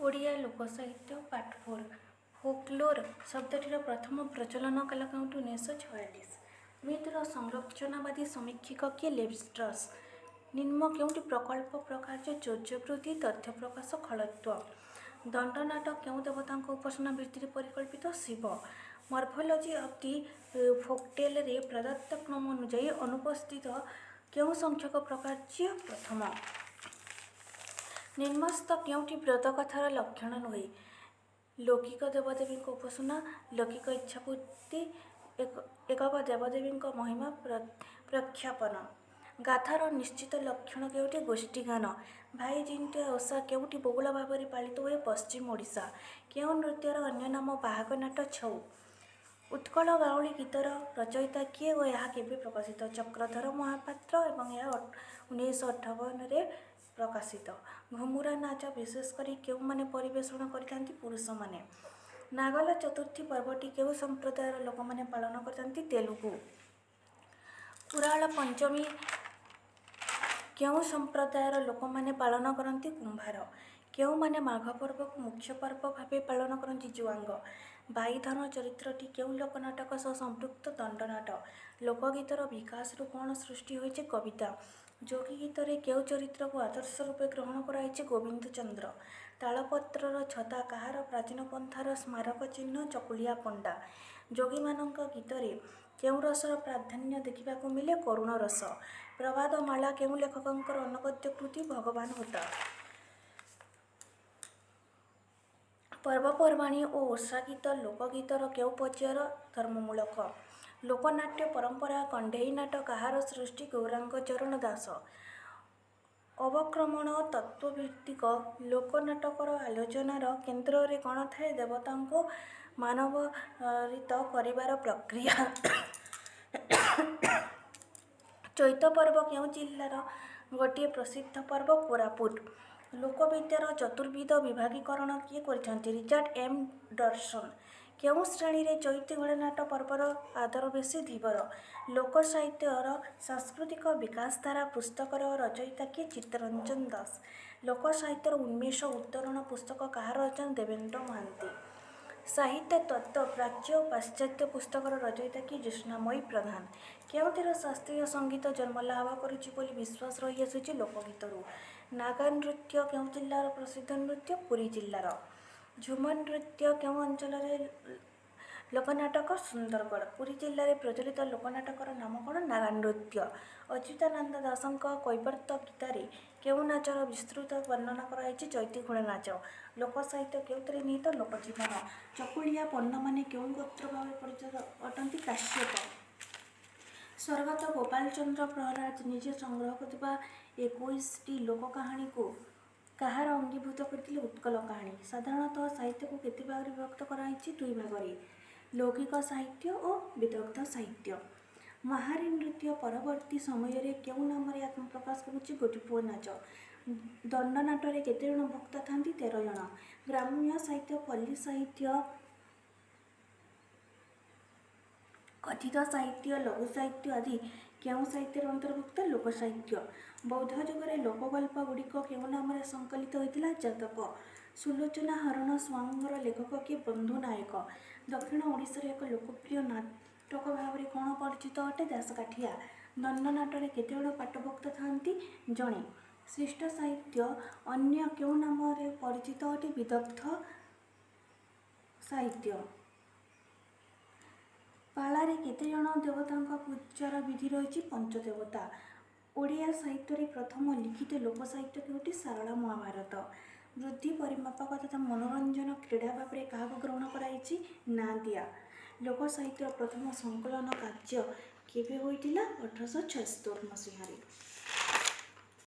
Odia ଲୋକସାହିତ୍ୟ part 4। ଫୋକଲୋର ଶବ୍ଦଟିର ପ୍ରଥମ ପ୍ରଚଳନ କାଳ କେଉଁଠି? 1946। ମିଥର ସଂରଚନାବାଦୀ ସମୀକ୍ଷକ କିଏ? ଲେଭିଷ୍ଟ୍ରସ୍। ନିମ୍ନ କେଉଁଟି ପ୍ରକଳ୍ପ ପ୍ରକାର୍ଯ୍ୟ? ଚୌର୍ଯ୍ୟବୃତ୍ତି, ତଥ୍ୟ ପ୍ରକାଶ, ଖଳତ୍ୱ। ଦଣ୍ଡନାଟ କେଉଁ ଦେବତାଙ୍କ ଉପାସନା ଭିତ୍ତିରେ ପରିକଳ୍ପିତ? ଶିବ। ମର୍ଫୋଲୋଜି ଅଫ୍ the ଫୋକଟେଲରେ ପ୍ରଦତ୍ତ କ୍ରମ ଅନୁଯାୟୀ ଅନୁପସ୍ଥିତ କେଉଁ ସଂଖ୍ୟକ ପ୍ରକାର୍ଯ୍ୟ? ପ୍ରଥମ। ନିମ୍ନସ୍ଥ କେଉଁଟି ବ୍ରତକଥାର ଲକ୍ଷଣ ନୁହେଁ? ଲୌକିକ ଦେବଦେବୀଙ୍କ ଉପାସନା, ଲୌକିକ ଇଚ୍ଛାପୂର୍ତ୍ତି, ଏକକ ଦେବଦେବୀଙ୍କ ମହିମା ପ୍ରଖ୍ୟାପନ। ଗାଥାର ନିଶ୍ଚିତ ଲକ୍ଷଣ କେଉଁଟି? ଗୋଷ୍ଠୀଗାନ। ଭାଇ ଜିଉନ୍ତିଆ ଓଷା କେଉଁଠି ବହୁଳ ଭାବରେ ପାଳିତ ହୁଏ? ପଶ୍ଚିମ ଓଡ଼ିଶା। କେଉଁ ନୃତ୍ୟର ଅନ୍ୟ ନାମ ବାହାକ ନାଟ? ଛଉ। ଉତ୍କଳ ଗାଉଁଲି ଗୀତର ରଚୟିତା କିଏ ଓ ଏହା କେବେ ପ୍ରକାଶିତ? ଚକ୍ରଧର ମହାପାତ୍ର ଏବଂ ଏହା 1958ରେ ପ୍ରକାଶିତ। ଘୁମୁରା ନାଚ ବିଶେଷ କରି କେଉଁମାନେ ପରିବେଷଣ କରିଥାନ୍ତି? ପୁରୁଷମାନେ। ନାଗଲ ଚତୁର୍ଥୀ ପର୍ବଟି କେଉଁ ସମ୍ପ୍ରଦାୟର ଲୋକମାନେ ପାଳନ କରିଥାନ୍ତି? ତେଲୁଗୁ। କୁରାଳ ପଞ୍ଚମୀ କେଉଁ ସମ୍ପ୍ରଦାୟର ଲୋକମାନେ ପାଳନ କରନ୍ତି? କୁମ୍ଭାର। କେଉଁମାନେ ମାଘ ପର୍ବକୁ ମୁଖ୍ୟ ପର୍ବ ଭାବେ ପାଳନ କରନ୍ତି? ଜୁଆଙ୍ଗ। ବାଇଧନ ଚରିତ୍ରଟି କେଉଁ ଲୋକନାଟକ ସହ ସମ୍ପୃକ୍ତ? ଦଣ୍ଡନାଟ। ଲୋକଗୀତର ବିକାଶରୁ କ'ଣ ସୃଷ୍ଟି ହୋଇଛି? କବିତା। ଯୋଗୀ ଗୀତରେ କେଉଁ ଚରିତ୍ରକୁ ଆଦର୍ଶ ରୂପେ ଗ୍ରହଣ କରାଯାଇଛି? ଗୋବିନ୍ଦ ଚନ୍ଦ୍ର। ତାଳପତ୍ରର ଛତା କାହାର ପ୍ରାଚୀନ ପନ୍ଥାର ସ୍ମାରକ ଚିହ୍ନ? ଚକୁଳିଆ ପଣ୍ଡା। ଯୋଗୀମାନଙ୍କ ଗୀତରେ କେଉଁ ରସର ପ୍ରାଧାନ୍ୟ ଦେଖିବାକୁ ମିଳେ? କରୁଣ ରସ। ପ୍ରବାଦମାଳା କେଉଁ ଲେଖକଙ୍କର ଅନବଦ୍ୟ କୃତି? ଭଗବାନ ହୋତା। ପର୍ବପର୍ବାଣୀ ଓ ଓଷାଗୀତ ଲୋକଗୀତର କେଉଁ ପର୍ଯ୍ୟାୟର ଧର୍ମମୂଳକ? ଲୋକନାଟ୍ୟ ପରମ୍ପରା କଣ୍ଢେଇ ନାଟ କାହାର ସୃଷ୍ଟି? ଗୌରାଙ୍ଗ ଚରଣ ଦାସ। ଅବକ୍ରମଣ ତତ୍ତ୍ୱଭିତ୍ତିକ ଲୋକନାଟକର ଆଲୋଚନାର କେନ୍ଦ୍ରରେ କ'ଣ ଥାଏ? ଦେବତାଙ୍କୁ ମାନବରିତ କରିବାର ପ୍ରକ୍ରିୟା। ଚୈତ ପର୍ବ କେଉଁ ଜିଲ୍ଲାର ଗୋଟିଏ ପ୍ରସିଦ୍ଧ ପର୍ବ? କୋରାପୁଟ। ଲୋକବିଦ୍ୟାର ଚତୁର୍ବିଧ ବିଭାଗୀକରଣ କିଏ କରିଛନ୍ତି? Richard M Dodson. କେଉଁ ଶ୍ରେଣୀରେ ଚଇତି ଘୋଡ଼ାନାଟ ପର୍ବର ଆଦର ବେଶୀ? ଧୀବର। ଲୋକ ସାହିତ୍ୟର ସାଂସ୍କୃତିକ ବିକାଶଧାରା ପୁସ୍ତକର ରଚୟିତା କିଏ? ଚିତ୍ତରଞ୍ଜନ ଦାସ। ଲୋକ ସାହିତ୍ୟର ଉନ୍ମେଷ ଉତ୍ତରଣ ପୁସ୍ତକ କାହାର ରଚନା? ଦେବେନ୍ଦ୍ର ମହାନ୍ତି। ସାହିତ୍ୟ ତତ୍ତ୍ୱ ପ୍ରାଚ୍ୟ ଓ ପାଶ୍ଚାତ୍ୟ ପୁସ୍ତକର ରଚୟିତା କିଏ? ଜ୍ୟୋତ୍ସ୍ନାମୟୀ ପ୍ରଧାନ। କେଉଁଥିରୁ ଶାସ୍ତ୍ରୀୟ ସଙ୍ଗୀତ ଜନ୍ମଲାଭ କରିଛି ବୋଲି ବିଶ୍ୱାସ ରହିଆସୁଛି? ଲୋକଗୀତରୁ। ନାଗା ନୃତ୍ୟ କେଉଁ ଜିଲ୍ଲାର ପ୍ରସିଦ୍ଧ ନୃତ୍ୟ? ପୁରୀ ଜିଲ୍ଲାର। ଝୁମର ନୃତ୍ୟ କେଉଁ ଅଞ୍ଚଳରେ ଲୋକନାଟକ? ସୁନ୍ଦରଗଡ଼। ପୁରୀ ଜିଲ୍ଲାରେ ପ୍ରଚଳିତ ଲୋକନାଟକର ନାମ କ'ଣ? ନାଗା ନୃତ୍ୟ। ଅଚ୍ୟୁତାନନ୍ଦ ଦାସଙ୍କ କୈବର୍ତ୍ତ ଗୀତାରେ କେଉଁ ନାଚର ବିସ୍ତୃତ ବର୍ଣ୍ଣନା କରାଯାଇଛି? ଚୈତି ଘୋଡ଼ା ନାଚ। ଲୋକ ସାହିତ୍ୟ କେଉଁଥିରେ ନିହିତ? ଲୋକଜୀବନ। ଚକୁଳିଆ ପଣ୍ଡାମାନେ କେଉଁ ଗୋତ୍ର ଭାବେ ପରିଚିତ ଅଟନ୍ତି? କାଶ୍ୟପ। ସ୍ୱର୍ଗତ ଗୋପାଳ ଚନ୍ଦ୍ର ପ୍ରହରାଜ ନିଜେ ସଂଗ୍ରହ କରିଥିବା 21ଟି ଲୋକ କାହାଣୀକୁ କାହାର ଅଙ୍ଗୀଭୂତ କରିଥିଲେ? ଉତ୍କଳ କାହାଣୀ। ସାଧାରଣତଃ ସାହିତ୍ୟକୁ କେତେ ଭାଗରେ ବିଭକ୍ତ କରାଯାଇଛି? ଦୁଇ ଭାଗରେ, ଲୌକିକ ସାହିତ୍ୟ ଓ ବିଦଗ୍ଧ ସାହିତ୍ୟ। ମାହାରୀ ନୃତ୍ୟ ପରବର୍ତ୍ତୀ ସମୟରେ କେଉଁ ନାମରେ ଆତ୍ମପ୍ରକାଶ କରୁଛି? ଗୋଟିପୁଅ ନାଚ। ଦଣ୍ଡନାଟରେ କେତେ ଜଣ ଭକ୍ତ ଥାନ୍ତି? 13 ଜଣ। ଗ୍ରାମ୍ୟ ସାହିତ୍ୟ, ପଲ୍ଲୀ ସାହିତ୍ୟ, କଥିତ ସାହିତ୍ୟ, ଲଘୁ ସାହିତ୍ୟ ଆଦି କେଉଁ ସାହିତ୍ୟର ଅନ୍ତର୍ଭୁକ୍ତ? ଲୋକ ସାହିତ୍ୟ। ବୌଦ୍ଧ ଯୁଗରେ ଲୋକଗଳ୍ପ ଗୁଡ଼ିକ କେଉଁ ନାମରେ ସଂକଳିତ ହୋଇଥିଲା? ଜାତକ। ସୁଲୋଚନା ହରଣ ସୁଆଙ୍ଗର ଲେଖକ କିଏ? ବନ୍ଧୁ ନାୟକ। ଦକ୍ଷିଣ ଓଡ଼ିଶାର ଏକ ଲୋକପ୍ରିୟ ନାଟକ ଭାବରେ କ'ଣ ପରିଚିତ ଅଟେ? ଦାସକାଠିଆ। ଦଣ୍ଡନାଟରେ କେତେଜଣ ପାଟଭକ୍ତ ଥାନ୍ତି? ଜଣେ। ଶିଷ୍ଟ ସାହିତ୍ୟ ଅନ୍ୟ କେଉଁ ନାମରେ ପରିଚିତ ଅଟେ? ବିଦଗ୍ଧ ସାହିତ୍ୟ। ପାଳାରେ କେତେଜଣ ଦେବତାଙ୍କ ପୂଜାର ବିଧି ରହିଛି? ପଞ୍ଚଦେବତା। ଓଡ଼ିଆ ସାହିତ୍ୟରେ ପ୍ରଥମ ଲିଖିତ ଲୋକ ସାହିତ୍ୟ କେଉଁଟି? ସାରଳା ମହାଭାରତ। ବୃଦ୍ଧି ପରିମାପକ ତଥା ମନୋରଞ୍ଜନ କ୍ରୀଡ଼ା ଭାବରେ କାହାକୁ ଗ୍ରହଣ କରାଯାଇଛି? ନାଁ ଦିଆ। ଲୋକ ସାହିତ୍ୟର ପ୍ରଥମ ସଂକଳନ କାର୍ଯ୍ୟ କେବେ ହୋଇଥିଲା? 1876 ମସିହାରେ।